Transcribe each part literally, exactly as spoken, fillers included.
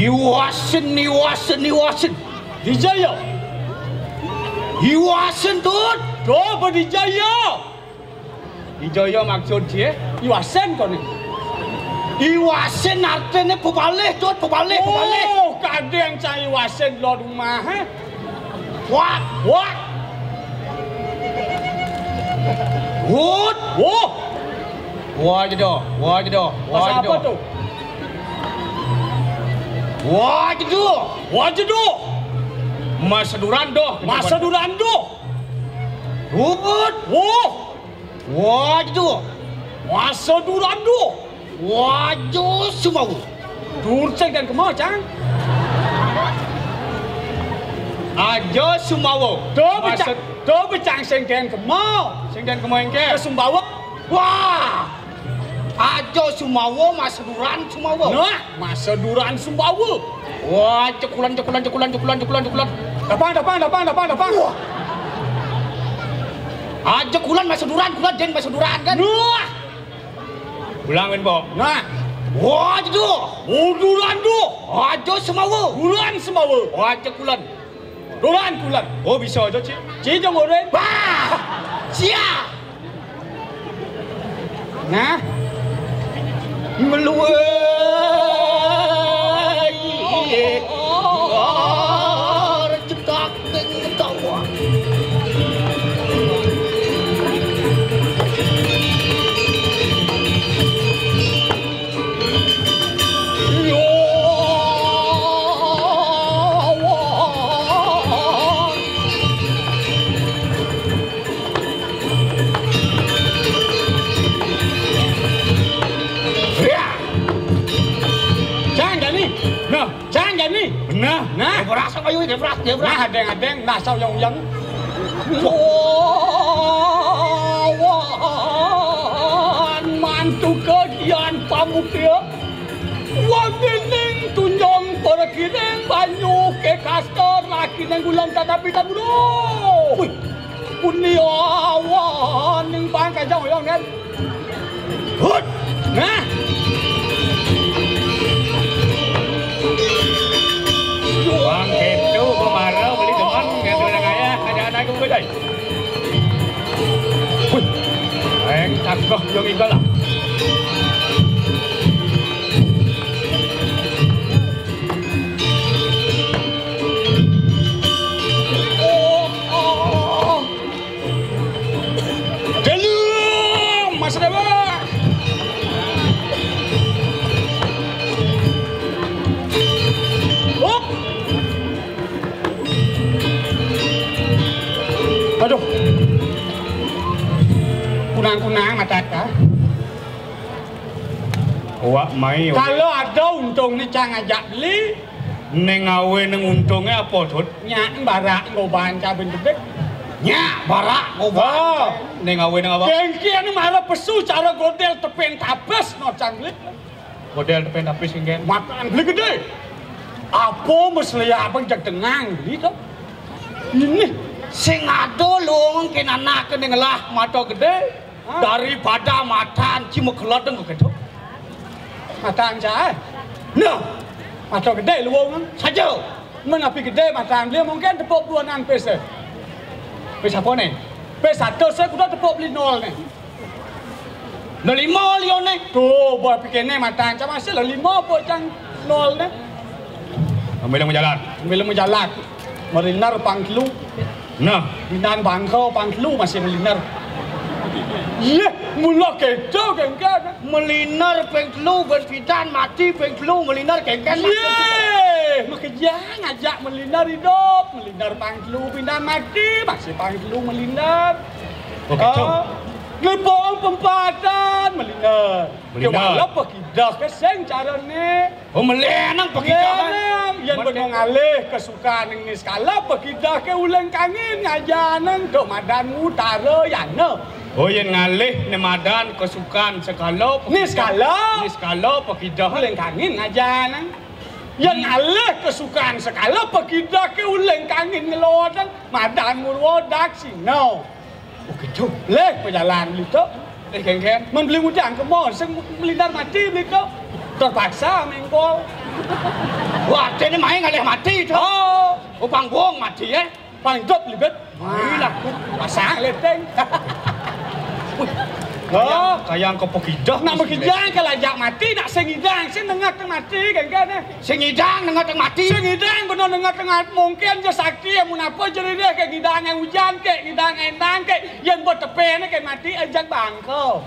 Iwasin, iwasin, iwasin. Dijaya. Iwasin, Tut. Tuh, apa dijaya? Dijaya maksud dia? Iwasin koné. Iwasin artiné pepalih, Tut, pepalih, pepalih. Oh, kadéng cai iwasin lo rumah, eh? Wah, wah. Wut. Wah. Wah, jedo, wah, jedo, wah, jedo. Apa tuh? Wah, jedo. Wah, jedo. Masa Durando. Masa Durando. Wut. Wah. Wah, jedo. Masa Durando. Wajo Sumawa. Dur sing den kema, Cang. Aja Sumawa. Tuh becang, tuh becang sing den kema. Sing den kema engké. Ke Sumbawa. Wah. Aja Sumawa, Mas Duran Sumawa. Nah, Mas Duran Sumbawa. Wah, cekulan, cekulan, cekulan, cekulan, cekulan, cekulan. Dapang, dapang, dapang, dapang, dapang. Wah. Aja kulan Mas Duran, kulan den Mas Duran kan. Nah. Ulang, Mbok. Nah. Wah, itu. Udulan tu. Aja Semawa. Ulan Semawa. Aja kulan. Dulan kulan. Oh, bisa aja, Cik. Cik, jong oren. Bah! Sia! Nah. Meluai. Cetak. Jangan, Dani. Nah. Cang jani. Beneh. Nah. Dia berasa kayu, dia berasa, dia berasa. Nah, adeng-adeng, nah, sauyang-uyang. Wawan mantu kagian pamukya. Wagining tunjung para kiring banyu ke kastor laki nang gulang tatapi tabulu. Wih, punia waning pangkajang uyang, kan? Hut. Nah. Bang itu pemara beli teman, nggak ada orang kaya, ada anak gue, dai. Wih. Eng, cakep, yang igal lah. Oh, oh, oh. Dalam, Mas Dewa. Hop. Aduh. Kunang-kunang mata ta. Wak mai. Kalau ada untung ni cang ajak beli. Neng awe neng untungnya apa, Tut? Nyak barak ngoban cabin gedé. Nyak barak ngoban. Oh. Neng awe neng apa? Kengkian ni mara pesu cara godel tepeng tapes no cang beli. Godel tepeng tapes kengkian. Makan beli gedé. Apa mesleya apa jak tengang beli tu? Ini sing ada long ke nanak ke ngelah mata gedé. Daripada matan ci mekeladeng kéto. Matan cai. Nah, mata gedé luwung. Saja. Men api gedé matan dia mungkin tepuk buanan pes. Pes apa ni? Pes satu saya kuda tepuk beli nol ni. Lah lima liyo ni. Tuh, buat pikir ni matan cai masih lah lima apa cang nol ni. Ambil yang jalan. Ambil yang jalan. Mariner pang telu. Nah. Pindan bangka pang telu masih mariner. Iya, mula kéto kengken. Mariner pang telu, ben pindan mati pang telu, mariner kengken. Iya, makejang ajak mariner idup, mariner pang telu, pindan mati, masih pang telu mariner. Oh, kéto. Ah, Lepong pempatan mariner. Mariner. Kewala pakidah ke sing carané. Oh, melih nang pakidah, kan? Melih nang. Yén beno ngalih kesukaan ning niskala, pakidah ke uling kangin ngaja nang dok madan utara yana. Oh, yén ngalih né madan kesukaan sekala, pakidah. Niskala. Niskala, pakidah. Uling kangin ngaja nang. Yén ngalih kesukaan sekala, pakidah ke uling kangin ngelodan madan murwa daksina. Oh, kéto. Leh, pajalan beli to. Leh, kengken. Men beli mudang ke mon, sing melindar mati beli to. Terpaksa mengkol. Wah, artine mae ngalih mati to. Oh, oh, pang wong mati, eh. Pang idup libet. Wah, laku pasang leteng. Oh, kayang kepekidah. Nak mekijang ke lajak mati, nak sing idang, sing nengat mati, kan, kan, eh. Sing idang nengat mati. Sing idang bener nengat-nengat, mungkin je sakti, amun apa je ririh ke ngidang ujan ke, ngidang endang ke, yen buat tepe ne ke mati ajak bangko.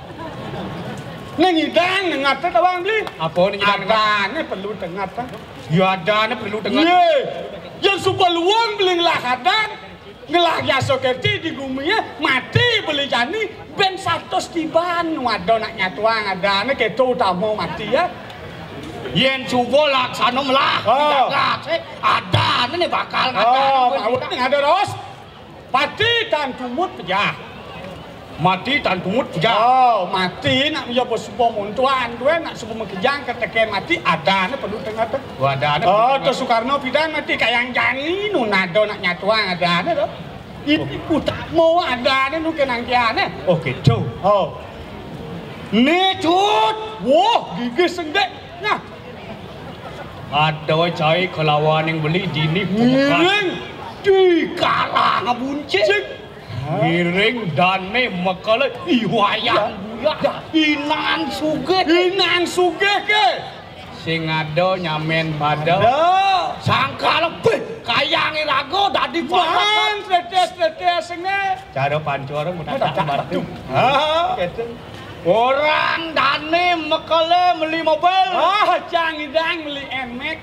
Ning idang nengat te tawang beli. Apa ning idang nengat? Adane perlu tengat, ah. Ya adane perlu tengat. Ye. Yen suba luung beli ngelah adan, ngelah jasa kerti di gumi, eh, mati beli jani, ben satus tiban nu ada nak nyatuang adane keto utama mati, ya. Yen suba laksana melah, oh, jagat, eh, adane ne bakal ngadan. Oh, pawut ning ada ros. Pati tan tumut pejah. Mati tan tumut pejah. Oh, mati nak ya suba montuan duwe nak suba mekejang keteke mati adane perlu tengat tu. Oh, adane. Oh, perlu to tengat. Soekarno pidan mati kayang jani nu nado nak nyatuang adane to. Itu utama adane nu kenang kiane. Oh, gitu. Oh. Ni cut. Wah, gigis sendek. Nah. Ada cai kelawaning beli dini. Ngiring di karang buncit. Ngiring dane mekele iwayang buya. Inan sugih. Inan sugih ke. Sing ada nyamen pada. Ada. Sangkal lebih kayange raga dadi man, tetes-tetes senge. Cara pancor mudadak batu. Ha. Gitu. Orang dane mekele meli mobil. Ah, cang idang meli emek.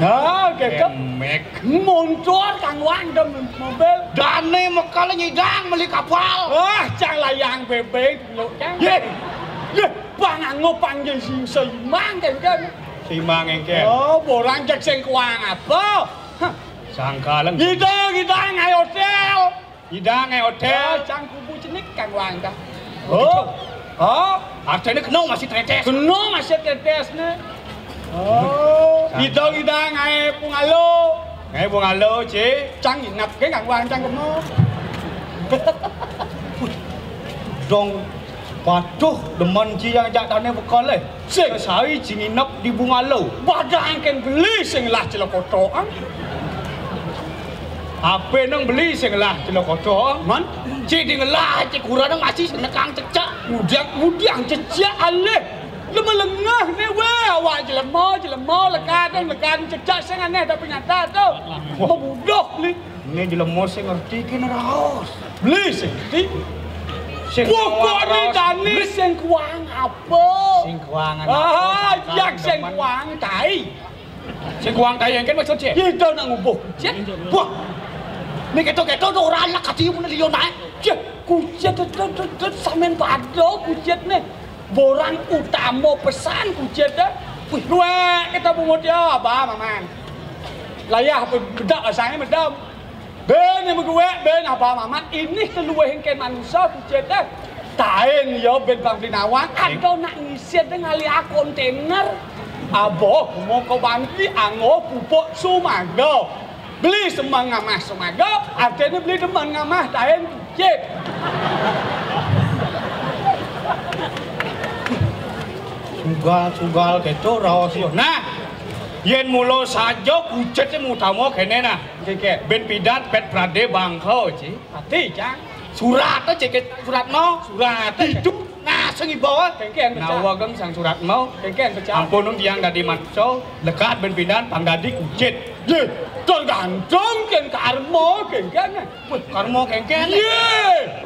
Ah, gitu. Emek. Montor kang wang dem mobil. Dane mekele nyidang meli kapal. Ah, cang layang bebek lo cang. Ye. Ye, pang anggo pang yen sing seimang kan kan. Seimang engken. Oh, borang cek sing kuang apa? Hah. Sangkaleng. Gitu, gitu, ngai hotel. Idang e hotel. Oh, cang kubu cenik kang wang ta. Oh. Oh. Artine kena masih tretes. Kena masih tretes ne. Oh. Idang idang ae pungalo. Ae pungalo, Ci. Cang inap ke kang wang cang kemo. Dong. Waduh, demen ci yang jak dane bekal, eh. Sing. Sai ci nginep di Bungalo. Badang ken beli sing lah celaka tok, ah. Ape nang beli sing lah celaka tok, ah? Man? Ci di ngelah, ci kurang masih sing nekang cecak. Mudiang, mudiang cecak alih. Lemah lengah ne we awak jelema, jelema lekadang, lekadang cecak sing aneh tapi nyata tu. Wah, budoh ni. Ini jelema sing ngerti kene raos. Beli sing ngerti. Sing pokokne kuang raos. Dani beli. Sing kuang apa? Sing kuang apa? Ah, sing yak kuang sing demen. Kuang tai. Sing kuang tai engken maksud, Cek? Kita nak ngubuh kucit. Wah. Ni keto-keto tu orang lak kati mun liyo naik. Cek, kucit tu, tu, tu, tu, samen pada kucit ni. Borang utama pesan kucit dah. Wih, luek kita bungut ya, Abah Maman. Layah bedak asange medam. Ben yang beguek, ben Abah Maman, ini keluih engken manusia kucit dah. Tain ya ben Bang Binawan, ada nak ngisit dengan lia kontainer. Abah, mau kau bangki, anggo pupuk sumaga. Beli semang ngamah sumaga, artinya beli demen ngamah tain kucit. Sugal-sugal keto raos yo. Nah, yen mula saja kucit sing utama kene nah. Nggih, nggih. Ben pidan pet prade bangka, Ci. Ati, Cang. Surat aja, Ci, surat mau. Surat aja. Itu nah sing ibawa. Kengken pecah. Nawa geng sang surat mau. Kengken pecah. Ampun nun tiang dadi manungsa, lekat ben pidan pang dadi kucit. Ye, tergantung ken karma kengken. Wih, karma kengken. Ye.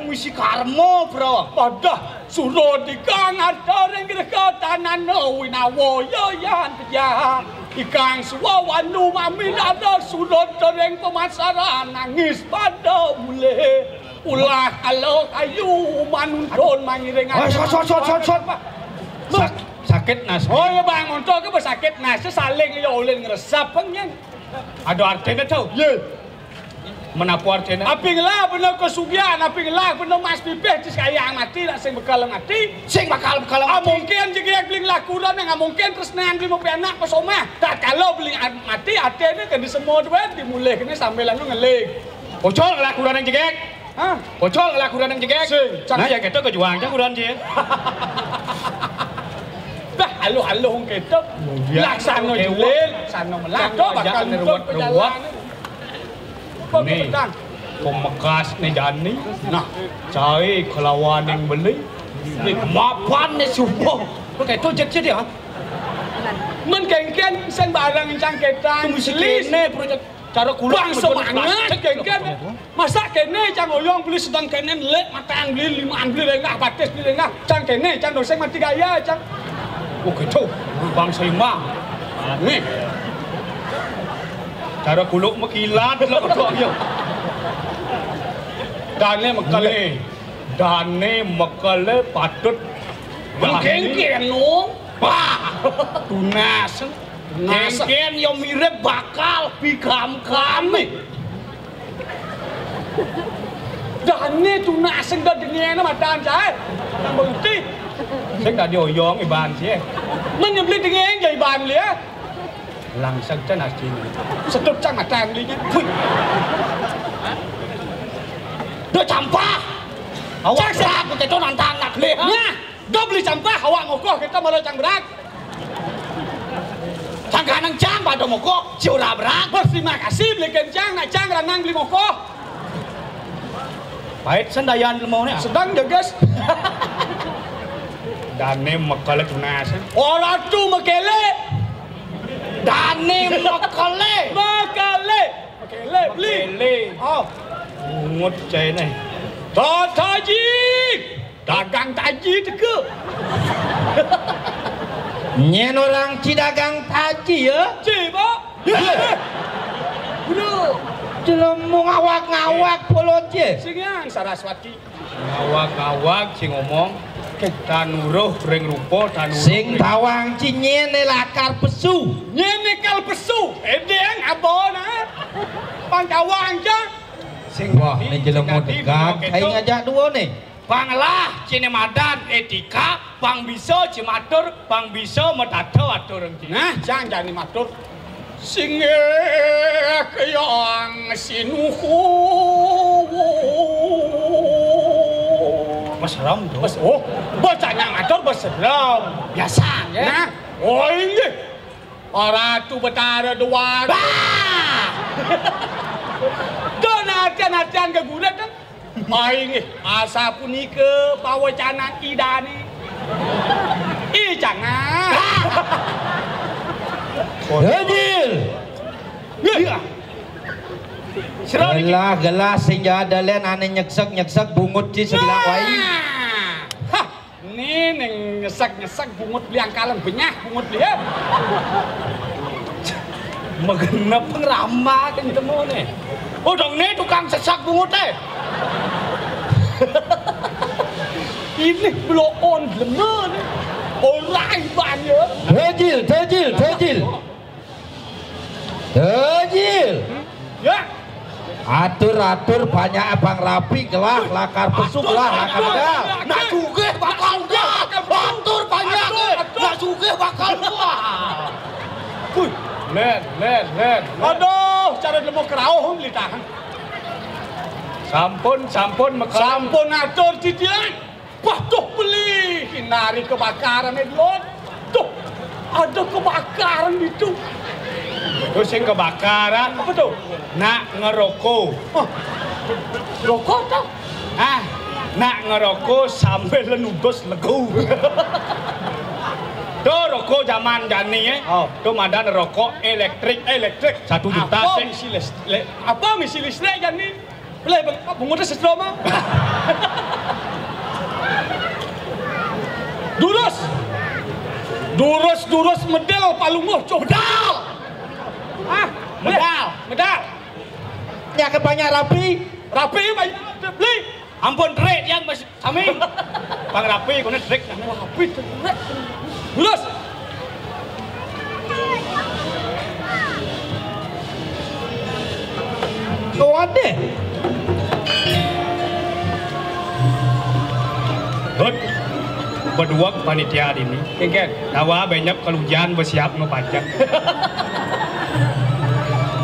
Wisi karma, Bro. Padah surut ikang arta ring greka tanana winawa yayan pejah. Ikang suwa wanu mami dada surut ring pemasaran nangis pada mulih. Ulah kala kayu manuntun mangiring. Oi, sot, sot, sot, sot, sot. Sak-, sakit nas. Oh, ya, Bang, montor ke bersakit nas, saling ya ulin ngresep, pengen. Ada artinya, tau? Ye. Menapu artine? Api ngelah bener kesugihan, api ngelah bener mas pipih, cis kayang mati, nak sing bekal mati. Sing bakal bekal mati. Ah, mungkin jegeg beli ngelah kuran, nggak mungkin tresnan beli mau anak pas omah. Tak kalau beli an-, mati, atene kan disemua duit, dimulih kene sambil anu ngeling. Pocol ngelah kuran yang jegeg. Hah? Pocol ngelah kuran yang jegeg. Sing, cak. Nah, ya gitu kejuang cak kuran, Ci. Dah, Aluh-aluh kéto. Laksana jelé, laksana melah. Bakal nutup perjalanan. Né, pamekas né jani. Nah, cai kelawan yang beli. Mapan né subuh. Kéto jek-jek ya. Men kénkén sing barang encang kétang. Mesti kéné, bro. Cara kula bangsa banget kénkén. Masa kéné cang oyong beli sedang kéné lek matan beli limaan beli lengah batis beli lengah. Cang kéné cang doseng mati gaya cang. Oh gitu. Bangsa imang. Nih. Cara kuluk mekilat lho kok yo. Dané mekelé. Dané mekelé patut. Mengkénkén no. Wah, tunas. Tunas. Kénkén yo mirip bakal bikam kami. Dané tunas sing dadi ngéné matan saé. Nang bukti. Sing dadi oyong iban sih. Men nyebeli dingin ya iban beli ya. Langsung can asli. Sedot can matan beli. Wih. Do campah. Awak aku teto nantang nak beli. Nah. Do beli campah, awak ngokoh kita malah cang berak. Cang kanang cang pada mokoh, si ora berak. Berterima kasih beli kencang, nak cang ranang beli mokoh. Pahit sendayan lemau ni. Sedang ya guys. Dané mekelé tunas. Ora tu mekelé. Dané mekelé. Mekelé. Mekelé beli. Mekelé. Oh. Bungut cainé. Tataji. Dagang taji teka. Nyén orang ci dagang taji ya? Ci, Pak. Bro. Jelema ngawak-ngawak polon ci. Sing yang Saraswati. Ngawak-ngawak sing ngomong tanuruh ring rupa tanuruh. Sing tawang ci nyén lakar pesu. Nyén kal pesu. Edeng abona. Pang tawang ja. Sing wah, né jelema dekat, aing ngajak dua né. Pang lah, ciné madan étika, pang bisa cimatur, pang bisa matata atur. Nah, cang jani matur. Singgih keyang sinuhu. Mesrem to. Bes, oh, bacanya ngatur besrem. Biasa, ya. Nah, oh, inggih. Ratu Betara Dewata. Bah! Don atian-atian geguret, kan? Ai nggih, asapunika pawecanan Idané. Ih, jangan. Ganjil. Iya. Gelah, gelah sing jaga dalén ané nyeksek-nyeksek bungut ci sebilang wai. Hah, né ning nyeksek-nyeksek bungut liangkalan benyah bungut dia. Magenep ngrama kén temuné. Oh, dong né tukang sesak bunguté. Ini bloon lemen. Ora ibane. Dejil, dejil, dejil. Dejil. Ya. Atur, atur, banyak abang rapi gelah, lakar pesu gelah, lakar gelah. Nak sugih bakal gelah. Atur banyak. Nak sugih bakal gelah. Wih, len, len, len. Aduh, cara lemu kerauh melitahan. Sampun, sampun, mekal. Sampun atur titian. Wah, tuh beli. Hindari kebakaran, eh, Lord. Tuh, ada kebakaran itu. Tuh sing kebakaran. Apa tuh? Nak ngeroko. Oh. Rokok tuh? Ah, nak ngeroko sambil nubus legu. Tuh rokok zaman jani, eh. Oh. Tuh madan rokok elektrik, elektrik. Satu juta. Apa sih? Misi listrik? Apa misi listrik jani? Boleh, Bang, Bang Muda seselama. Durus. Durus, durus, medal, palunguh, codal. Ah, medal. Medal. Ya, ke banyak rapi. Rapi, banyak beli. Ampun, trek yang masih Sami. Pang rapi, kono trek. Rapi, trek. Lurus. Kuat deh. Hut. Berdua panitia dini. Kengken. Tawa banyak kelujan bersiap no pajak.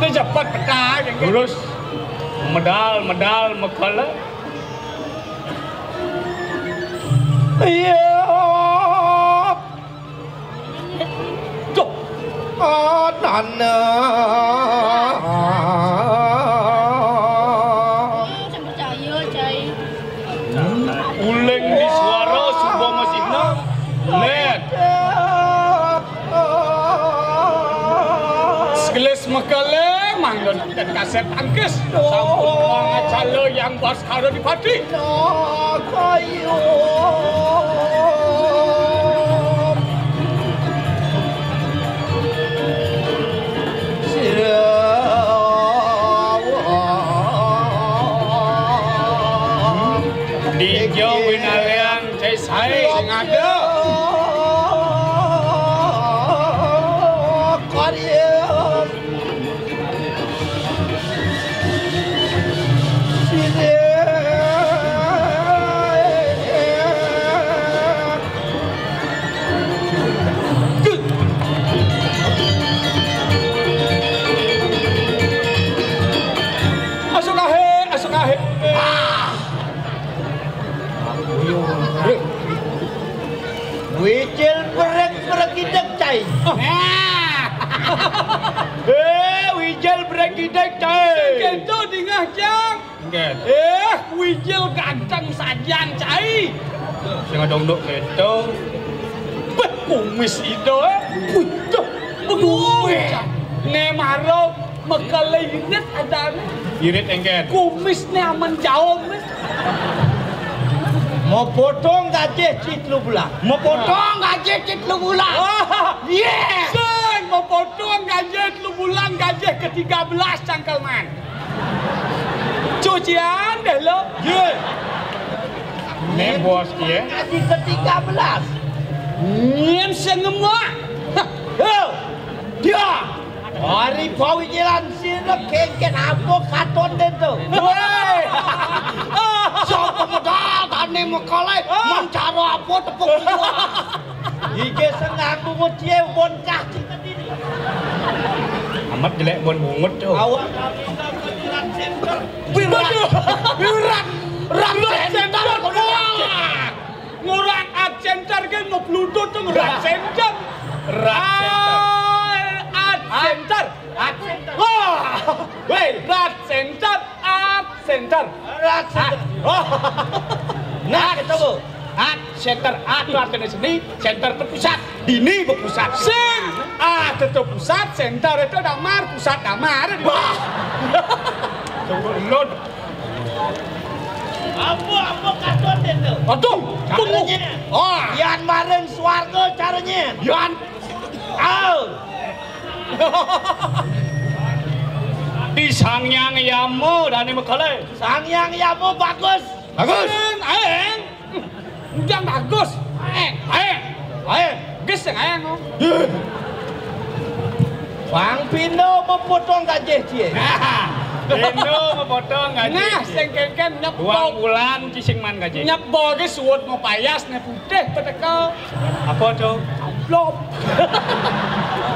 Itu cepat peta, kengken. Lurus. Medal, medal, mekala. Iya. Tanah. Sing percaya, Cai. Uling di suara suba masihna. Let. Segelis mekele manggon dan kaset angkis. Sampun mangacala yang baskara dipati. Dija winaliang cai saé sing ada. Asukahe, asukahe. Ah. Wijil brek-brek idek, Cai. Ah. Eh, wijil brek idek, Cai. Sing kéto dingeh, Cang. Nggih. Eh, wijil ganteng sajan, Cai. Sing ada unduk kéto. Beh, kumis ida, eh. Wih, duh, beduh, Cang. Né mara mekele irit adané. Irit éngkén. Kumisné amen jaom, eh. Mapotong gajih ci telu bulan. Mapotong gajih ci telu bulan. Wah. Yeah. Sing mapotong gajih telu bulan, gajih ketiga belas cangkelman. Cucian deh lo. Ye. Né bos dia. Gajih ketiga belas. Nyén sing ngemak. Hah. Yo. Dia. Ari pawijilan sira kéngkén apa katon dento? Woi. Sapa medal dané mekele, ah, men cara apa tepuk gua? Ige sing nganggo ngucié bon kah cing kediri. Amat jelék bon bungut to. Awak kami gambar rat center. Rat, rat, rat center. Wah. Ngurang art center kan mau pelutut tuh rat center. Rat center. Art center. Art center. Wah. Weh, rat center, art center. Rat center. Ah. Oh. Nah, art, kita, Bu. Art center, art itu artinya seni, center itu pusat. Dini berpusat. Sing, art itu pusat, center itu damar, pusat damar. Wah. Tunggu, lun. Apa, apa katon dento? Aduh, caranya. Oh. Yan maring swarga caranya. Yan. Au. Di Sang Hyang Yama dané mekele. Sang Hyang Yama bagus. Bagus. Aeng, aeng. Udan bagus. Aeng, aeng. Aeng. Ges sing aeng, oh. Bang Pino mapotong gajih cié. Pino mapotong gajih. Nah, cié. Sing kénkén nyep. Buang bulan ci sing man gajih. Nyep boge suwud mapayas né putih peteka. Apa to? Amplop.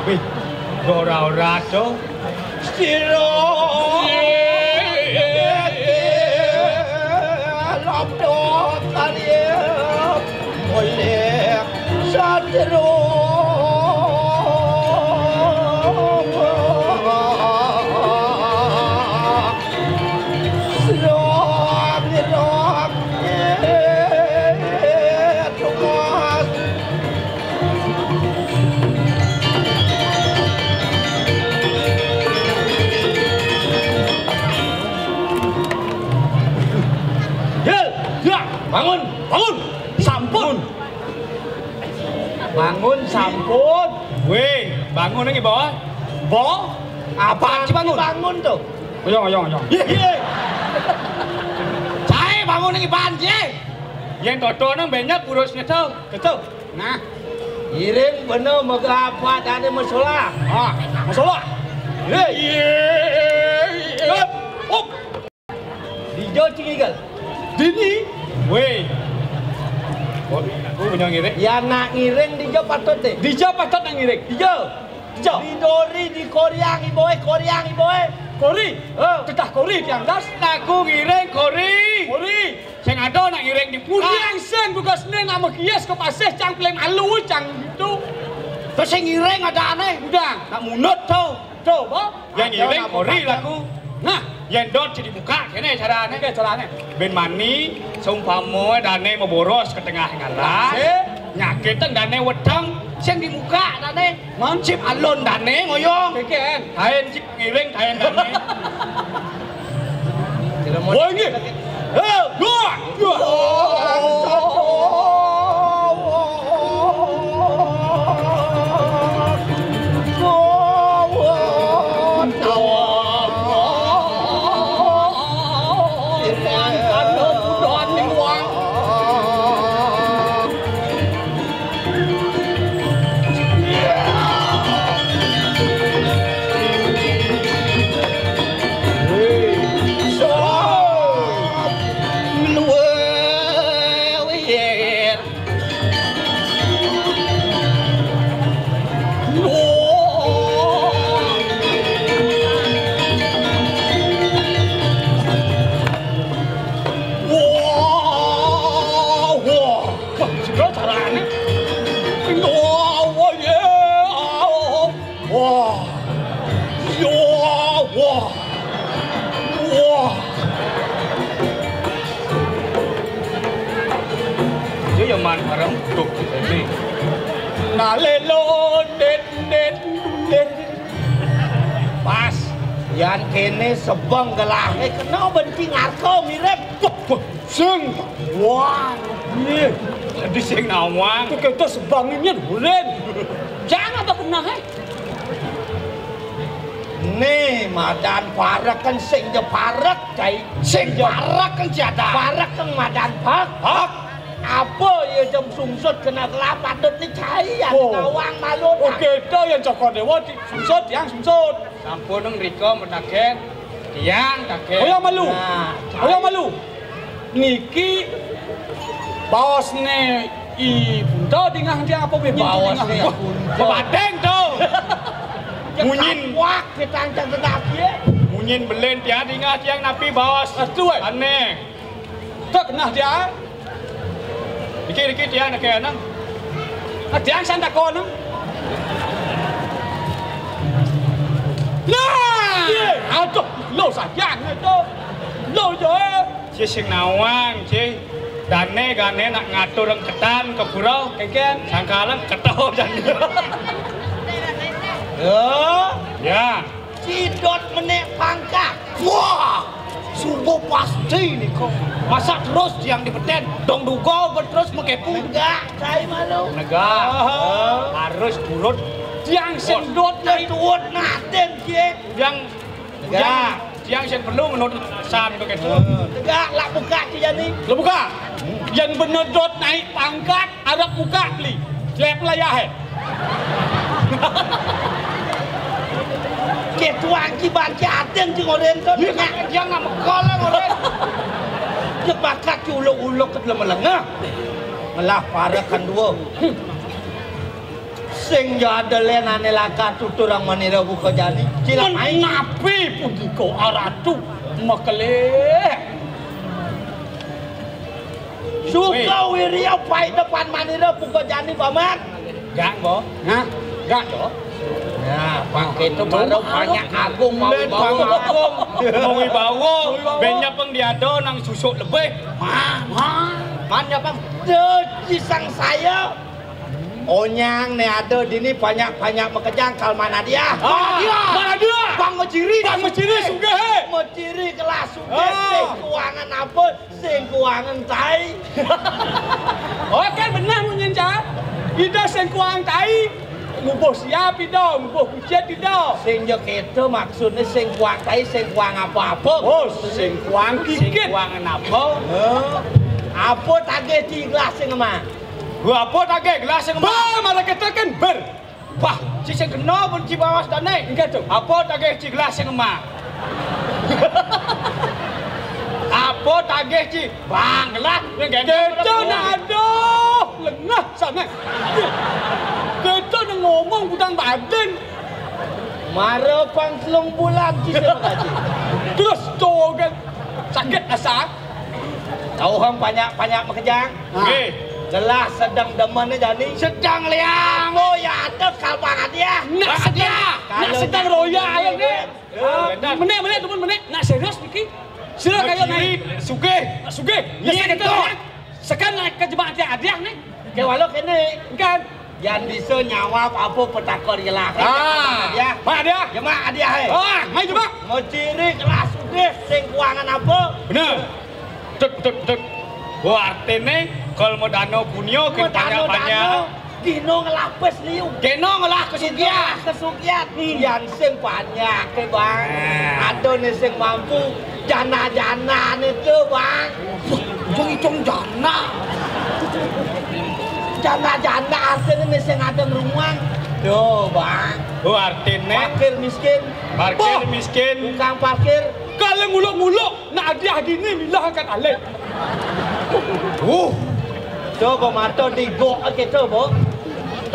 Wih, ora-ora to. Sira. Lobdo karya oleh satru. Sira, sira. Yel, ya, bangun, bangun. Sampun. Bangun, sampun. Weh, bangun lagi, Bo. Bo? Apa sih bangun? Bangun to. Ayo, ayo, ayo. Iya, iya. Cai bangun lagi, Ban, cai. Yén toto nang banyak urusnya to. Betul. Nah, iring bener mega apa tadi masalah. Ah, masalah. Hei. Iya. Hop, hop. Dija cingigel. Dini. Weh. Oh, oh, bener ngiring. Ya nak ngiring dija patut deh. Dija patut nak ngiring. Dija. Dija. Di dori di koriang iboe, koriang iboe. Kori. Oh. Tetah kori tiang das. Aku ngiring kori. Kori. Sing ada nak ngiring di puri. Yang sing tugasné nama kias ke pasih cang pelem alu cang gitu. To sing ngiring adané. Udah. Nak munut to. To, apa? Yang ngiring ori laku. Nah, yang dot jadi buka kéné carané. Oké, carané. Ben mani, seumpama dané maboros ka tengah ngalas. Nyakitang dané weteng, sing dibuka dané. Mansip alon dané ngoyong. Kékén. Kain cip ngiring, kain dané. Wah, ini. Eh, dua, dua. Wah, wah, wah, sing carané. Wah, wah, yé. Wah. Yo, wah. Wah. Dia yang man barang duduk ini. Nalelo, den, den, den. Pas. Yan kéné sebeng gelahé kena benti ngarko mirip. Wah, wah. Sing. Wah. Iya. Jadi sing nawang. Tuh kita sebangin urin. Jangan apa kena, hé. Né madan parek kan sing ja parek, cai. Sing parek kan ja ada. Parek kan madan parek. Hah? Apa ya jam sungsut kena kelapa dut ni cai ya. Oh. Nawang malu. Oh, kita yang cokor dewa di sungsut, yang sungsut. Sampun ngrika mataken, tiang taken. Kaya malu. Nah, kaya malu. Niki baosné I Punta dingah tiang apa mimpi baosné dingah? I Punta. Badeng to. Munyin. Wah, kita angkat tetapi. Munyin belen tiang dingah tiang napi baos. Aduh, eh. Aneh. Tak kenal dia. Dikit-dikit tiang nak kena. Ah, tiang sang takon. Nah! Aduh, lo sayang itu. Lo je. Ci sing nawang, ci. Dané gané nak ngatur rengketan ke pura. Kékén. Sangkalan keto jan. Ya. Ya. Cidot menék pangkat. Wah, subuh pasti nih kok. Masa terus yang dipeten? Dong duga terus makepu. Negak, cai malu. Negak. Ah. Harus turut. Tiang sing dot naik. Turut naten, cie. Yang, negak. Yang, yang sing perlu menurut san begitu. Negak, lak buka cie jani. Lak buka. Yang bener dot naik pangkat. Arep buka beli. Lep layah, eh. Ketua angki bangki aten sing oren to. Iya, dia nggak mekol, eh, oren. Dia bakat ki uluk-uluk ke dalam lengah. Ngelah para kan dua. Sing jada len ane laka tuturang manira buka jani. Cilak main. Napi pun diko aratu. Makele. Suka wiria pai depan manira buka jani, Paman. Gak, Bo. Hah? Gak, Bo. Ya, pakai itu baru banyak agung mau bawa. Mau bawa. Benya peng diado nang susuk lebih. Mah, mah. Man ya, Pang? Tuh, cisang saya. Onyang né ada dini banyak-banyak makejang kal mana dia? Ah, mana dia? Mana dia? Bang Mejiri. Bang Mejiri sugih, hé. Mejiri kelas sugih. Ah. Sing kuangan apa? Sing kuangan tai. Oke, bener munyin, Cak. Ida sing kuang tai. Mubuh siap ida, mubuh kucit ida. Sing ja kéto maksudné sing kuang tai, sing kuang apa-apa. Oh, sing kuang kikit. Sing kuangan apa? Hé. Apa tagih ti gelas sing emak? Gua apa tagih gelas sing emak? Bah, malah kita kan ber. Wah, ci sing kena pun ci bawas dane. Enggak tuh. Apa tagih ci gelas sing emak? Apa tagih ci bang gelas yang gede? Kita nak aduh, lengah sana. Kita nak ngomong gudang badan. Mara pang telung bulan ci sing makaji. Terus tuh kan sakit asa. Tahu ham banyak-banyak makejang. Nggih. Jelas sedang demen jani. Sedang liang. Oh ya ada Tang royal, Nek. Ah, menek, menek, temen menek. Nak serius niki? Sira kaya naik. Sugih. Sugih. Ya, saya kata, ya. Sekan nak ke jebak hadiah, nih. Ke walau kene. Kan? Yan bisa nyawab apa petakon gelah. Ah, ya. Mak hadiah. Ya, mak hadiah, eh. Ah, mai jebak. Mau ciri kelas sugih sing kuangan apa? Bener. Betul, betul, betul. Wah, artine kal medana punya kena tanya-tanya. Dino ngelapis liu. Dino ngelah kesugihan. Kesugihan. Hmm. Yan sing banyak, eh, Bang. Nah. Ada nih sing mampu. Jana-jana nih tuh, Bang. Wah, ujung-ujung jana. Jana-jana artine nih sing ada ngeruang. Tuh, Bang. Oh, artine. Fakir miskin. Parkir miskin. Tukang parkir. Kalau nguluk-nguluk. Nak hadiah dini milah angkat alik. Uh. Coba mata digok gitu, Bu.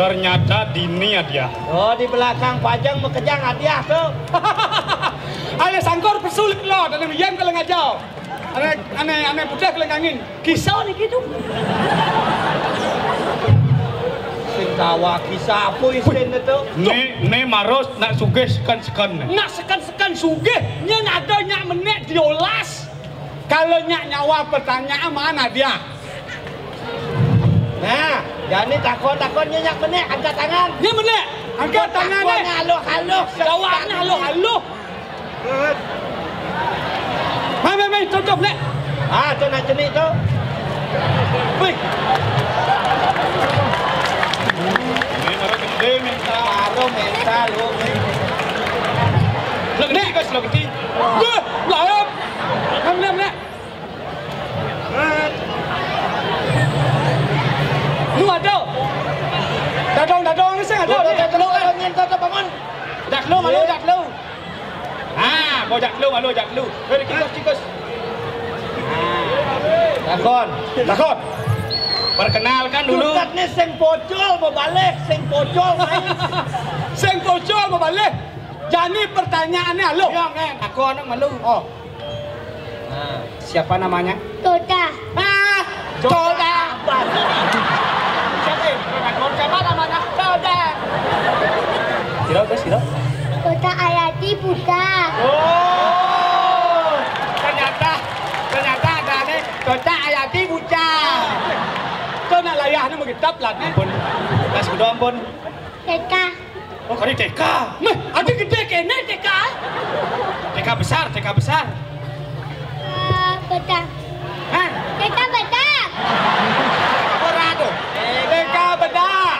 Ternyata dini hadiah. Oh, di belakang pajang mekejang hadiah tu. Ale sangkor pesulit lo, dan yang kalau ngajau. Ane, ane, ane putih kalau ngangin. Kisah ni gitu. Sing tawa kisah apa isin tu? Ne, ne marus nak sugih sekan-sekan ne. Nak sekan-sekan sugih, nyen ada nyak menek diolas. Kalau nyak nyawa pertanyaan mana dia? Nah, jani takon-takon nyak menek angkat tangan. Nyak menek angkat tangan ne. Halus-halus. Jawab ne halus-halus. Mai, mai, mai, tutup, Nek. Ah, tu nak jenik tu. Wih. Ni baru gede minta. Baru minta lu ni. Lagi ni, guys, lagi ni. Wah, lain. Mai, mai, mai. Lu ada. Dadong, dadong ni saya ada. Dadong, dadong, bangun. Dak lu, malu dak lu. Ha, mau jak lu, malu jak lu. Hei, kikus, kikus. Takon. Takon. Perkenalkan dulu. Tukat ni sing pocol mau balik, sing pocol. Sing pocol mau balik. Jani pertanyaannya lu. Yang eh, aku anak malu. Oh. Nah, siapa namanya? Toda. Ah, Toda. Siapa? Siapa namanya? Toda. Sira, terus sira? Toda Ayati Buta. Oh, ternyata, ternyata ada nih Toda Ayati Buta. Kau nak layahnya mau kitab lah, nih. Ampun, tas kudu ampun. Teka. Oh, kali T K. Meh, ada gede kene T K. T K besar, T K besar. Eh, bedak. Hah? T K bedak. Ora tuh. T K bedak.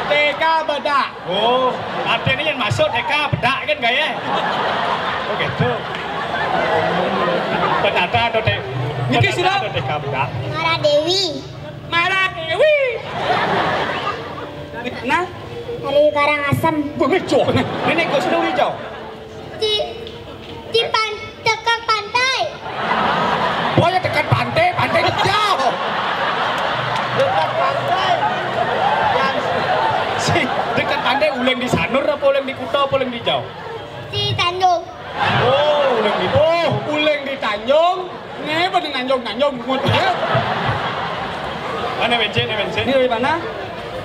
T K bedak. Oh, artinya yang masuk T K bedak kan gaya? Oh gitu. Penata atau T K. Niki sira? Atau T K bedak. Mara Dewi. Mara Dewi. Nah, dari Karangasem. Begitu. Ini Gus Nur hijau. Di, di pan, dekat pantai. Boya dekat pantai, pantai hijau. Dekat pantai. Yang si dekat pantai uleng di Sanur apa uleng di Kuta apa uleng di Hijau? Di Tanjung. Oh, uleng di, oh, uleng di Tanjung. Nih, pada nanjung-nanjung bungut ya. Mana Mencik, nih Mencik? Ini dari mana?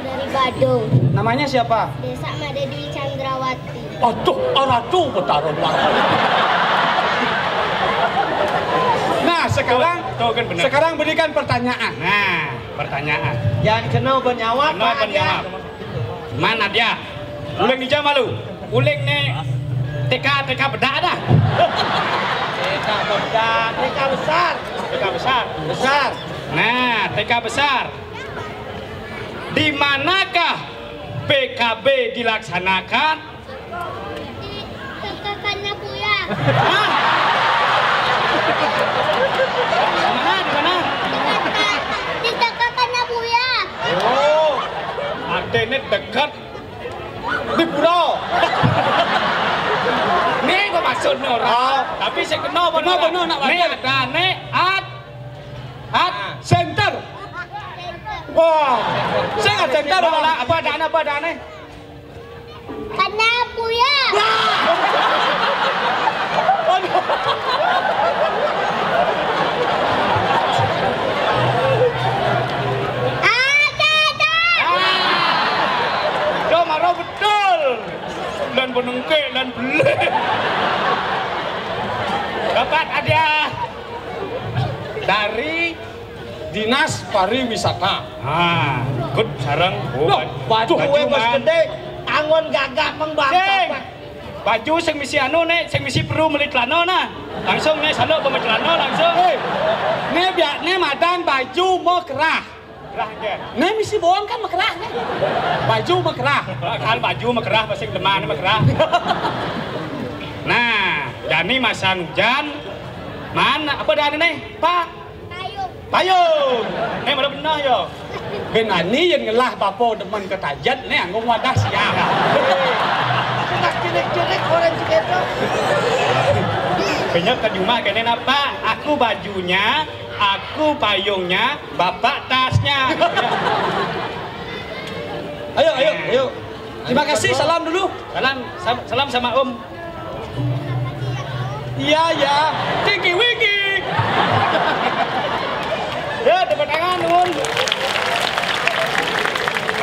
Dari Badung. Namanya siapa? Desa Madadi Chandrawati. Aduh, Ratu Betara Belaka. Nah, sekarang, tuh, tuh kan benar. Sekarang berikan pertanyaan. Nah, pertanyaan. Yang kena penjawab, kena penjawab. Mana dia? Uleng di jam malu. Uleng ne T K, T K bedak dah. T K bedak, T K besar. T K besar. Besar. Nah, T K besar. Di manakah P K B dilaksanakan? Di T K Karna Buya. Hah? Di mana? Di mana? Di T K Karna Buya. Oh, artinya dekat di pura. Nih gua maksudnya orang. Ah. Tapi saya kenal benar. Kenal benar nak. Nih ada nih at at center. Wah, saya nggak center. Apa ada apa ada nih? Karna Buya. Wah. Aduh. Ada, ada. Ah. Tuh, Maro betul. Lah, Penengkek lan belek. Dapat hadiah dari Dinas Pariwisata. Ah, ikut sareng. Oh, loh, baju, baju kowe wis gedhe, angon gagah pang bangsa. Baju sing misi anu, nek sing misi perlu meli celana nah. Langsung nek saluk pemeli celana langsung. Hei, ne biar ne madan baju mau kerah. Kerah nggih. Nek misi bohong kan mekerah nek. Baju mekerah. Kan baju mekerah, pasti deman mekerah. Nah, jani masan hujan. Mana apa dah nih, Pak? Payung. Payung. Eh, mana benar ya? Ben ani yang ngelah bapa demen ketajet nih, anggo wadah siap. Nak cilik-cilik orang ciketo. Banyak ke rumah kene napa? Aku bajunya, aku payungnya, bapak tasnya. Ayo, ayo, ayo. Terima kasih, salam dulu. Salam, sam- salam sama Om. Iya, iya. Tinggi winggi. Ya, tepuk tangan, Om.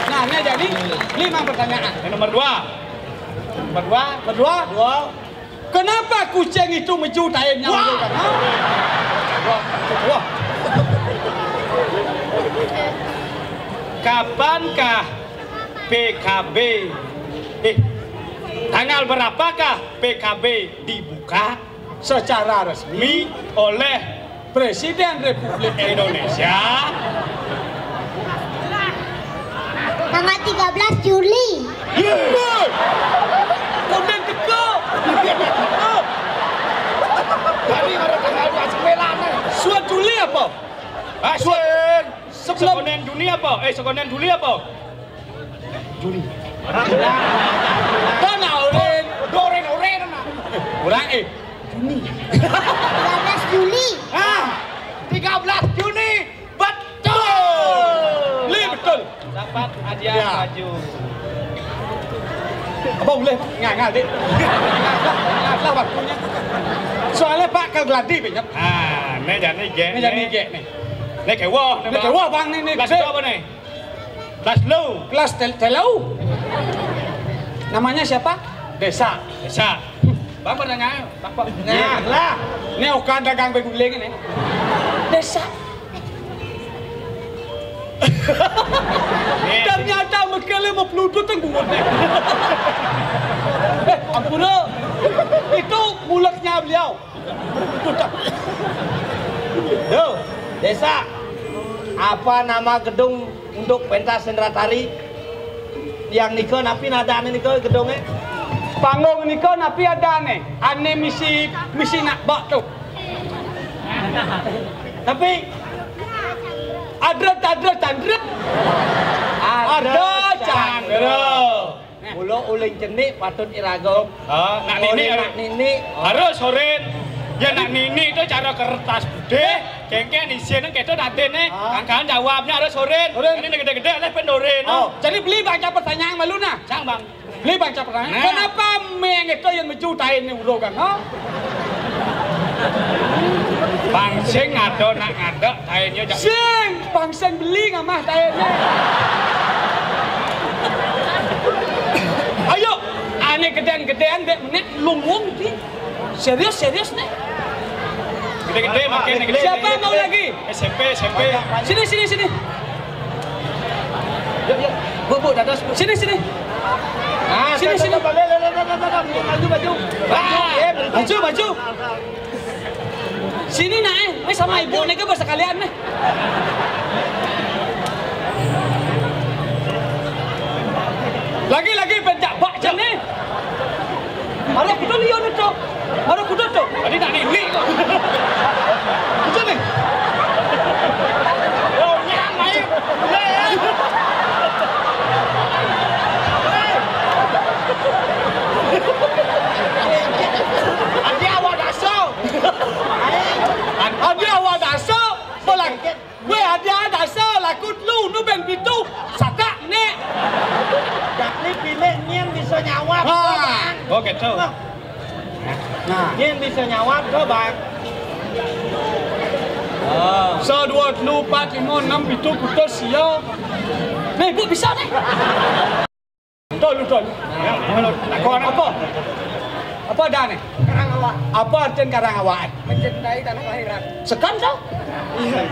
Nah, ini jadi lima pertanyaan. Yang nomor dua. Nomor dua. Nomor dua. Dua. Kenapa kucing itu meju taennya? Wah. Dulu kan, ha? Wah. Wah. Kapankah P K B? Eh, tanggal berapakah P K B dibuka secara resmi oleh Presiden Republik Indonesia? Tanggal tiga belas Juli. Yeay. Konden teko. Dari mana tanggal dua sembilan? Suat Juli apa? Ah, suat. Sebelum sekonen Juni apa? Eh, sekonen Juli apa? Juli. Kan oren. Oren, oren, nah. Orang, eh, Juni. Tiga belas Juli. Ah, tiga belas Juni. Betul. Li, betul. Dapat hadiah. Ya. Baju. Apa boleh ngangal, Dik? Ngangal lah waktunya. Soalnya Pak ke gladi banyak. Ah, ini jadi gek. Ini jadi gek nih. Ini kewah, nih, Bang. Ini kewah, Bang, nih, nih. Kelas berapa nih? Kelas lu. Kelas tel- telu. Namanya siapa? Desa. Desa. Bang, pertanyaan, Bang, Pak. Nah, lah. Ini okan dagang beguling ini. Desa. Ternyata mekele mau pelutut yang bungut nih. Eh, ampun, loh. Itu mulutnya beliau. Duh, Desa. Apa nama gedung untuk pentas sendratari? Yang nika napi nadane nika gedunge? Panggung nika napi adane? Ane misi, misi nak bak tu. Tapi adret, adret, adret. Ada Chandra. Mula uling cenik patut iragum. Ah, nak nini, nak nini. Harus, Sorin. Ya, nak nini itu cara kertas putih, kengkeng isin keto dadene. Ah. Angkaan jawabnya harus, Sorin. Sorin. Ini gede-gede lah pendorin. Oh, jadi beli baca pertanyaan malu nah. Sang, Bang. Beli baca pertanyaan. Nah. Kenapa meng itu yang meju tain ni ulo kan, ha? Bang sing ada nak ngadek tainnya jak. Sing, bang sing beli ngamah tainnya. Ayo, ane gedean-gedean dek menit lungwung ti. Serius, serius nih. Gede-gede makin gede. Siapa mau lagi? S M P, S M P. Sini, sini, sini. Yuk, yuk. Bu, bu, dados, bu. Sini, sini. Ah, sini, sini. Maju, maju. Maju, maju. Sini, nak, eh. Eh, sama ibu nih, kan, sekalian nih. Lagi, lagi, pencak bak jane. Mara kuda liya to. Mara kuda to. Tadi tak nini kok. Kuda nih. Oh, nyamai. Adi awak daso. Adi awak daso. Pelangkit. Weh, ada dasar laku telu nu ben pitu, satak nek. Jakli pilih nyen bisa nyawab, ha. Bang. Oh, gitu. Nah. Nah. Nyen bisa nyawab, to, Bang. Oh. Sa dua telu empat lima enam pitu kutus sia. Nih, Bu, bisa nih. Dul, Dul. Takon apa? Apa adané? Karang awak. Apa artin karang awak? Mencintai tanah kelahiran. Sekan to? Iya.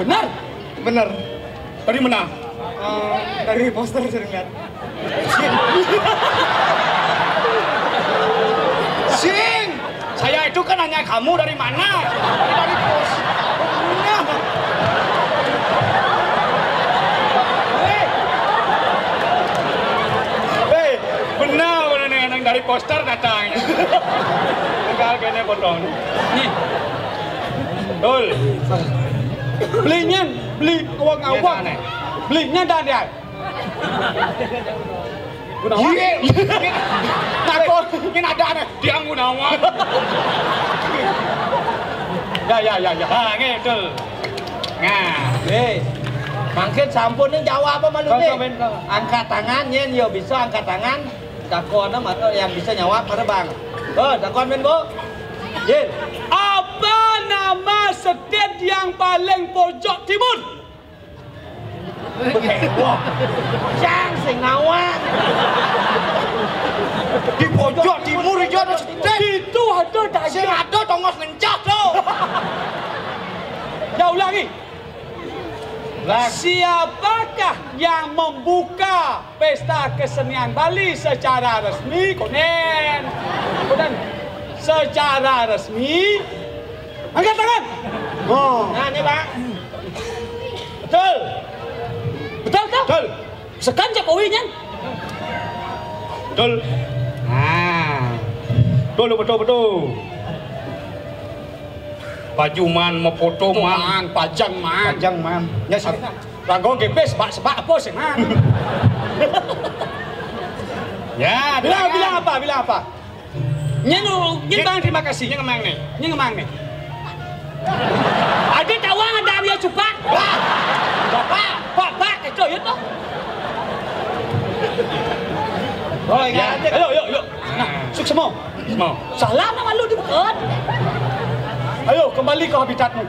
Bener? Bener. Dari mana? Eh, dari poster sering lihat. Sing, saya itu kan nanya kamu dari mana? Dari pos. Nah. Hei. Hei, benar, benar nih, yang dari poster datang. Enggak, kayaknya potong. Nih. Dul. Belinya, beli awak-awak. Iya, aneh. Belinya dah dia. Gunawan. Iya. Takon. Ini ada, ada. Tiang Gunawan. Ya, ya, ya, ya. Ah, ngidul. Nah. Eh, mangkin sampun nih jawab apa malu nih? Angkat tangan, yen yo bisa angkat tangan. Takon apa yang bisa nyawab, mana, Bang? Oh, takon, men, Bu. Yen. Apa nama state yang paling pojok timur? Wah, yang sing ngawak. Di pojok timur itu ada state. Itu ada dah. Sing ada tongos lencah tuh. Ya, ulangi. Ulang. Siapakah yang membuka pesta kesenian Bali secara resmi? Konen. Konen. Secara resmi. Angkat tangan. Oh. Nah, ini, Pak. Betul. Betul, betul. Betul. Sekan Jokowi nyan. Betul. Nah. Betul, betul, betul. Baju man, mau foto man. Man, pajang man. Pajang man. Ya, sih. Ranggo G P sebak-sebak apa sih, man? Ya, bilang, bilang apa? Bilang apa? Nyen, nyen bang terima kasih. Nyen ngemang nih. Nyen ngemang nih. Ada tawang ada dia cupak. Bapak, bapak, bapak, itu ya tuh. Oh, ya. Ayo, yuk, yuk. Nah, sukses mau. Mau. Salah nama lu di bukan. Ayo kembali ke habitatmu.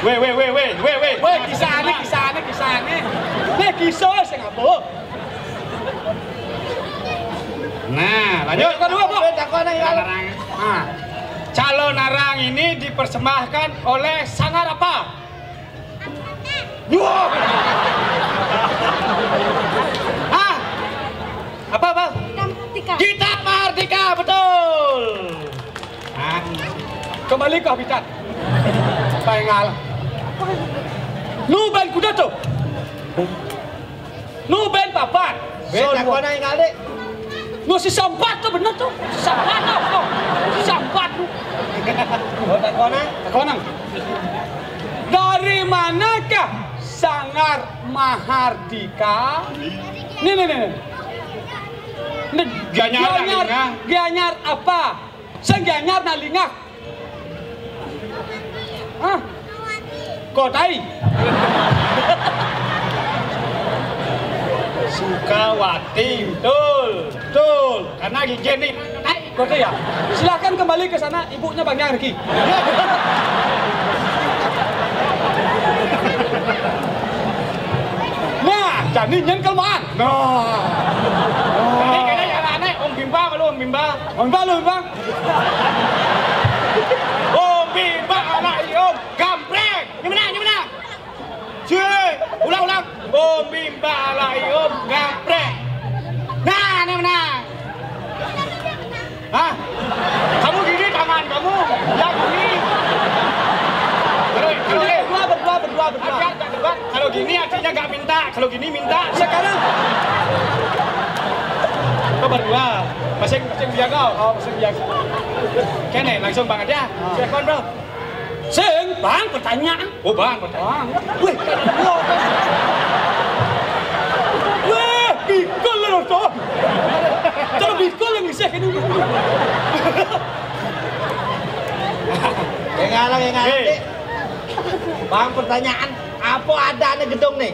Weh, weh, weh, weh, weh, weh. Weh, kisah aneh, kisah aneh, kisah aneh. Nih kisah sing apa? Nah, lanjut. Yang kedua, Bu. Takon yang kalau. Nah, calon arang ini dipersembahkan oleh Sanggar apa? Wah. Hah? Apa, apa? Kita Mardika. Kita Mardika, betul. Nah, kembali ke habitat. Pengal. Lu ben kuda tuh. Nu ben papat. Ben takona ing kali. Nu si sampat tuh bener tuh. Si sampat tuh. Si sampat tuh. Oh, takona. Takona. Dari manakah Sanggar Mahardika? Nih, nih, nih, nih. Nih, Gianyar, Gianyar, Gianyar apa? Sing Gianyar nalingah. Hah? Kotai. Sukawati, betul. Betul. Karena gigi nih. Kotai ya. Silahkan kembali ke sana, ibunya Bang Yang Riki. Nah, jadi nyen kelemahan. Nah. Ini kayaknya yang aneh, Om Bimba, lu Om Bimba. Om Bimba, lu Bimba. Om Bimba anak Iom, gambreng. Ini menang, ini menang. Cik, ulang, ulang. Om Bimba anak Iom, gambreng. Nah, ini menang. Hah? Kamu gini tangan kamu, ya gini. Kalau, kalau, eh, berdua, berdua, berdua, berdua. Ada, ada debat. Kalau gini artinya nggak minta, kalau gini minta. Sekarang. Kau berdua, masing-masing biar kau. Oh, masing biar. Kene, langsung banget ya. Ah. Silakan, Bro. Sing, Bang, pertanyaan. Oh, Bang, pertanyaan. Bang. Wih. Wih, bikul lo tuh. Terus bikul yang bisa kene. Yang ngalah, yang ngalah. Hei. Bang, pertanyaan, apa ada nih gedung nih?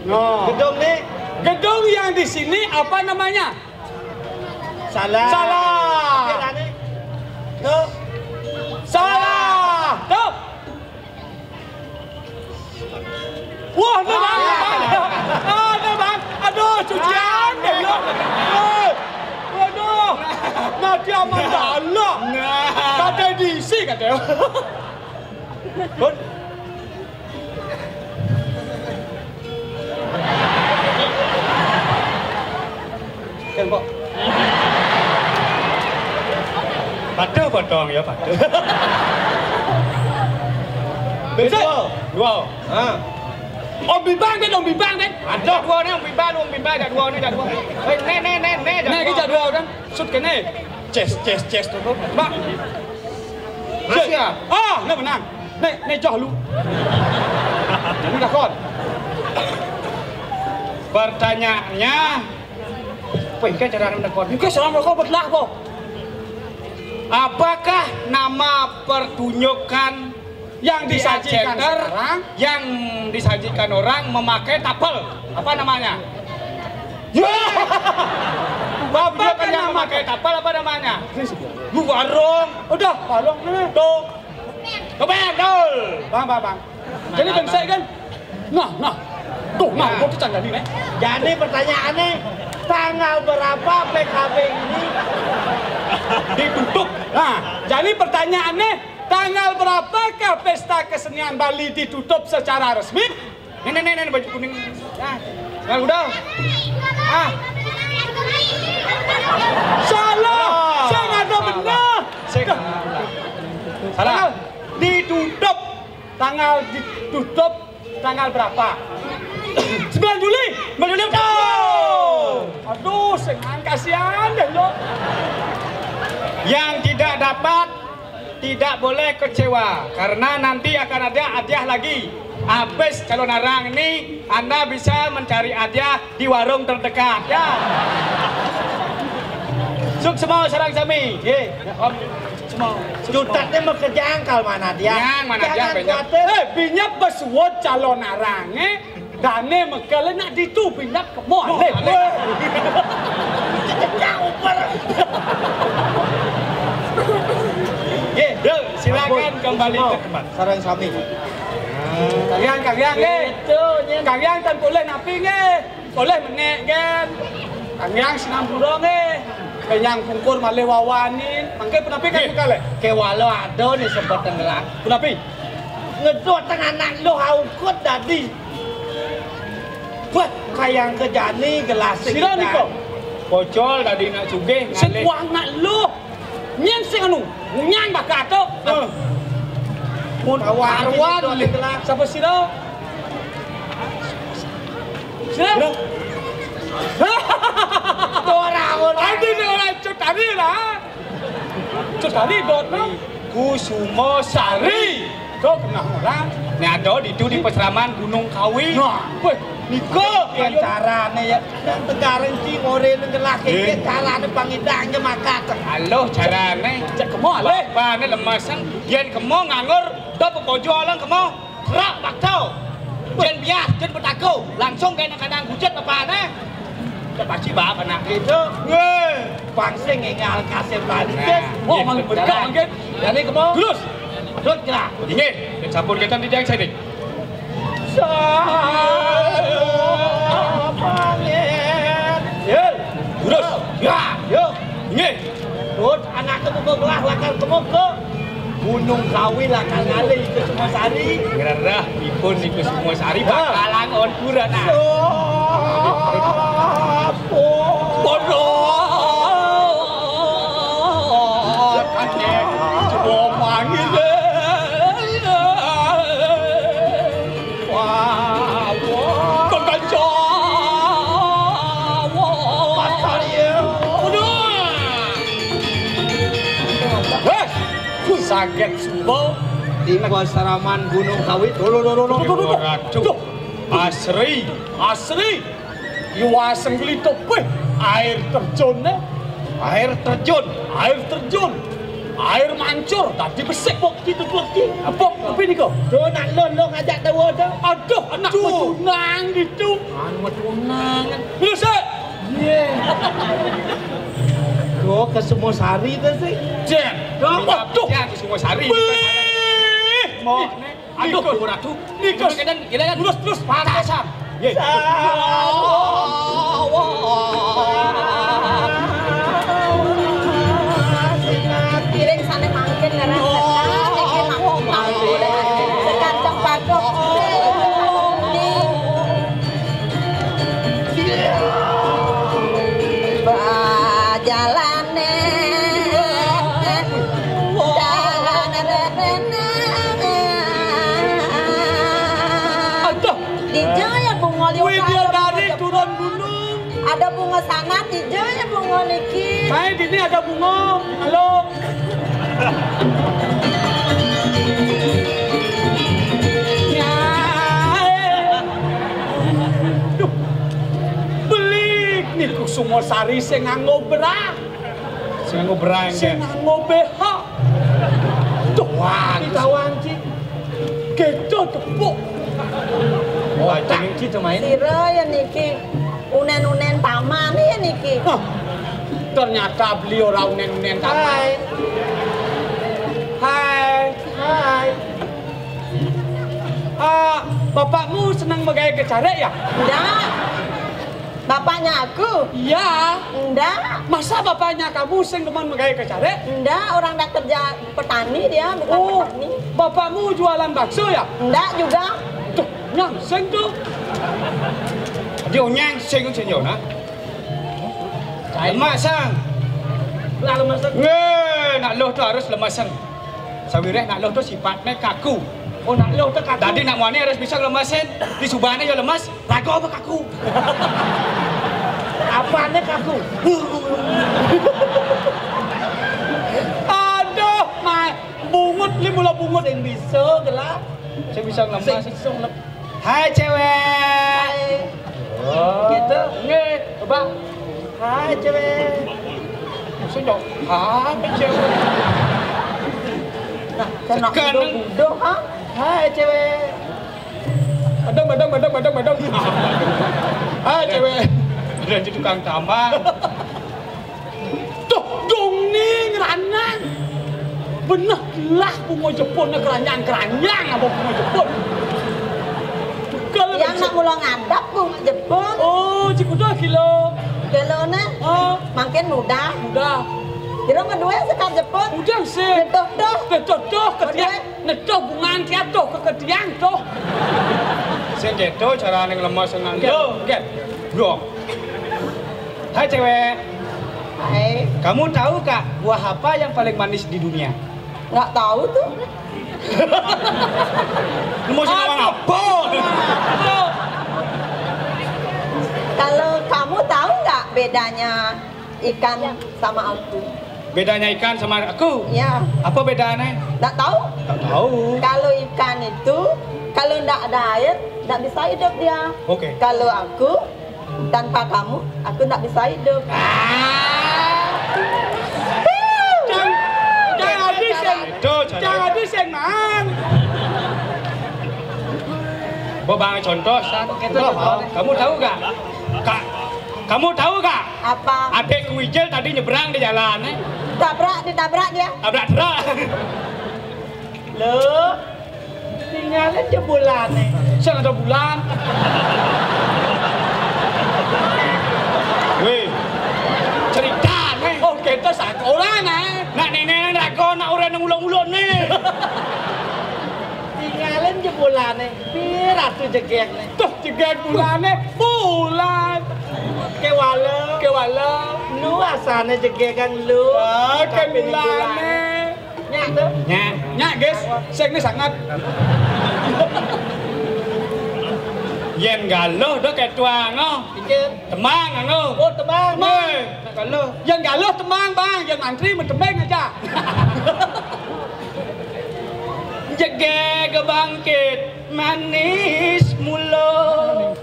No. Gedung nih. Gedung yang di sini apa namanya? Salah. Salah. Tapi ada nih. Tuh. Salah. Tuh. Wah, ada, Bang. Ah. Ada, Bang. Pun. Kan, Pak. Patuh potong ya, patuh. Besok. Dua. Ha. Om Bimbang, kan, Om Bimbang, kan? Ada dua ni, Om Bimbang, Om Bimbang, ada dua ni, ada dua. Eh, ni, ni, ni, ni, ada dua. Ni, kita dua, kan? Sut kene. Ces, ces, ces tu, tu. Mbak. Rahasia. Ah, ni menang. Ni, ni jauh lu. Ini dah kon. Pertanyaannya, weh, kan cara nak kon. Mungkin salah kau belah kau. Apakah nama pertunjukan yang di disajikan center, sekarang? Yang disajikan orang memakai tapel? Apa namanya? Ya. Bapak kan yang nama memakai tapel apa namanya? Lu warung. Udah, warung ni. Tuh. Topeng, betul. Bang, bang, bang. Jadi bang saya kan. Nah, nah. Tuh, nah, nah. Kau tu canggah ni, eh. Jadi pertanyaannya, tanggal berapa P K B ini ditutup? Nah, jadi pertanyaannya, tanggal berapakah Pesta Kesenian Bali ditutup secara resmi? Ni, ni, ni, ni, baju kuning. Ah, nah, udah. Ah. Salah. Oh, saya nggak ada salah. Benar. Saya nggak ada. Salah. Tanggal ditutup. Tanggal ditutup tanggal berapa? Sembilan Juli. Sembilan Juli, betul. Aduh, senang kasihan deh lo. Yang tidak dapat tidak boleh kecewa, karena nanti akan ada hadiah lagi. Habis calon arang ini, Anda bisa mencari hadiah di warung terdekat, ya. Suksma sareng sami, nggih. Ya, Om. Suksma. Jutatnya mau ke jangkal mana dia? Yang mana dia, jangan khawatir. Eh, binyep besuwut calon arang, eh. Dane mekel nak ditu binyep kemo alih. Cecak uper. Nggih, yuk, silakan kembali ke tempat. Sareng sami. Kalian, kalian, nggih. Itu, nyen. Kalian kan boleh napi, nggih? Boleh menek, kan? Kalian senam burung, nggih. Kenyang pungkur malih wawani. Mangke punapi kan buka, le? Kewalo ada ni sempat tenggelam. Punapi? Ngedot teng anak lu haukut dadi. Wah, kayang kejani gelas. Sira nika. Bocol dadi nak sugih. Sing ngalih. Kuah nak lu. Nyen sing anu, nyan bakal tu. Eh. Mun kawan-kawan sapa sira? Sira? Ora, ora. Adi ora Cut Tari lah. Cut Tari dot no. Kusuma Sari. Kok kenal orang? Nek ada ditu di pesraman Gunung Kawi. Nah, weh, nika. Pian carane ya. Nang Tegareng ki ngore nang gelah iki carane pangidang je makat. Aloh carane. Cek kemo alih. Bapane lemesan, yen kemo nganggur, do pepojo alang kemo. Rak bakto. Jen bias, jen petako. Langsung kena kandang kucet bapane. Dah pasti bapa nak gitu. Weh, pangsing ngal kasih balik. Nah, oh, mang berkah mungkin. Jadi kemo. Terus. Terus gerak. Inggih, sampun ketan di jang saya. Sapangen. Yel. Terus. Ya. Yo. Nggih. Terus anaknya buka gelah lakar kemo ke Gunung Kawi lakar ngalih Kusuma Sari. Ngerereh ipun Kusuma Sari bakalan on pura nah. Sapo. Bodoh. Kacek. Coba manggil deh. Wah, wah. Kok kanca? Wah. Pasal ya. Udah. Wes, saget suba. Di pasaraman Gunung Kawi. Dulu, dulu, dulu. Tuh, tuh, tuh, tuh. Waduh. Asri. Asri. Iwaseng glito, weh, air terjun, eh. Air terjun. Air terjun. Air mancur, dadi besik kok gitu, kok gitu. Apa, apa ini kok? Tuh, nak lo, lo ngajak tahu tuh. Aduh, anak Tuh. Tunang gitu. Anu tunang. Lu sik. Iya. Lo ke Semosari tuh sih. Jen. Waduh. Jen ke Semosari. Wih. Mau. Aduh, Ratu. Nikus. Gila kan? Terus, terus. Pantesan. Ye. Piring sana mangkin karena Ada bunga sana, ijo ya bunga niki. Hai, dini ada bunga. Halo. Nyai. Duh. Belik niku Sungosari sing nganggo bra. Sing nganggo bra, sing nganggo B H. Duh, wah, ditawang, Ci. Keco tepuk. Oh, aja niki to main. Sira ya niki. Unen-unen taman ya niki. Hah, ternyata beli ora unen-unen taman. Hai. Hai. Hai. Ah, bapakmu senang magawe kecare ya? Ndak. Bapaknya aku? Iya. Ndak. Masa bapaknya kamu sing demen magawe kecare? Ndak, orang ndak kerja petani dia, bukan petani. Oh, bapakmu jualan bakso ya? Ndak juga. Duh, nyangseng tuh. Dia nyangseng sing yo nah. Lemaseng. Lah lemaseng. Nggih, nak luh tuh harus lemaseng. Sawireh nak luh tuh sifatnya kaku. Oh, nak luh tuh kaku. Tadi nak muane harus bisa lemesin. Di subane ya lemes, raga apa kaku? Apane kaku? Aduh, ma-, bungut li mula bungut. Sing bisa gelah. Sing bisa lemes. Sing bisa lemes. Hai, cewek. Hai. Oh. Gitu. Nggih, coba. Hai, cewek. Maksudnya, hai, cewek. Nah, kena segan, budo-budo, ha? Hai, cewek. Badang, badang, badang, badang, badang. Hai, cewek. Udah jadi tukang tambang. Duh, dong ning ranang. Bener lah bunga Jepun keranyang-keranyang apa bunga Jepun. Kalau yang nak mula ngadap bunga Jepun. Oh, cik udah kilo. Kilo ne? Oh, makin muda. Muda. Kira kedua sekat Jepun. Udah sih. Betul tuh. Betul tuh. Kedua. Netuh bungan tiap tuh kekediang tuh. Sing gitu cara ning lemah senang. Oke. Yo, oke. Yo. Hai cewek. Hai. Kamu tahu gak buah apa yang paling manis di dunia? Nggak tahu tuh. Lu mau sing ngomong apa? Kalau kamu tahu nggak bedanya ikan sama aku? Bedanya ikan sama aku? Ya. Apa bedanya? Nggak tahu. Nggak tahu. Kalau ikan itu, kalau nggak ada air, nggak bisa hidup dia. Oke. Kalau aku, tanpa kamu, aku nggak bisa hidup. Ah. Jangan, jangan habis, Seng. Itu, jangan. Jangan habis, Seng, man. Bo, bang, contoh, San. Itu contoh. Kamu tahu nggak? Kak, kamu tahu nggak? Apa? Adek Kuwijil tadi nyebrang di jalan, eh. Tabrak, ditabrak dia. Tabrak truk. Loh, tinggalin jebulane. Sing ada bulan. Weh, cerita, eh. Oh, kita satu orang, eh. Nak nenek, nak kau, nak orang yang ulung-ulung nih. Tinggalin jebulane. Pira tuh jegek nih. Tuh, jegek bulane, bulan. Kewala. Kewala. Nu asane jegegan lu. Ah, kan bulane. Nyak tuh. Nyak. Nyak, guys. Sing ini sangat. Yen galuh do ketuang, oh. Iki. Temang, anu. Oh, temang. Temang. Nak galuh. Yen galuh temang, Bang. Yen mantri medemeng aja. Jegeg bangkit manis mulo.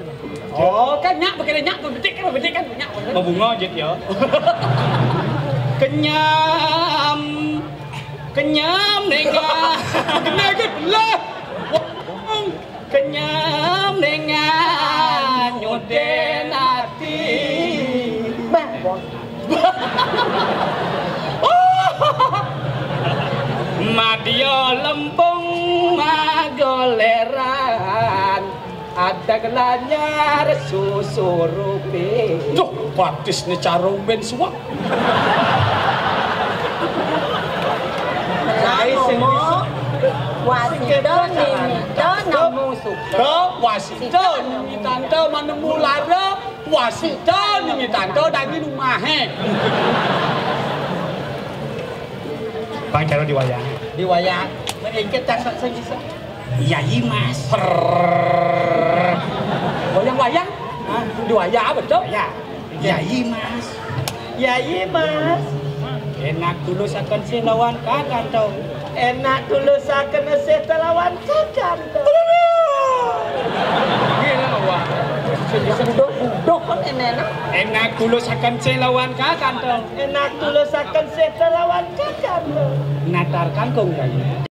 Oh, kan nyak begini, nyak bebetik kan, bebetik kan, nyak bebetik. Mau bunga, Jit, ya. Kenyam, kenyam, nengah. Kena ke belah. Kenyam nengah nyuden ati. Bah. Madya lempung magoleran, ada gelanyar susurupe. Duh, batis ne carumben suwek. Cai sing bisa. Wasita mimita nemu suka. Ke wasita nyimitanta manemu lara, wasita nyimitanta daging umahe. Bang, cara diwayang. Diwayang. Melingkit tak sing bisa. Iya, iya, Mas. Wayang-wayang? Hah? Diwayang apa, Cok? Ya. Yayi Mas. Yayi Mas. Enak tulusaken sih lawan kakantong. Enak tulusaken sih lawan kakantong. Gila wah. Budoh-budoh kan enak. Enak tulusaken sih lawan kakantong. Enak tulusaken sih lawan kakantong. Natar kangkung Yayi.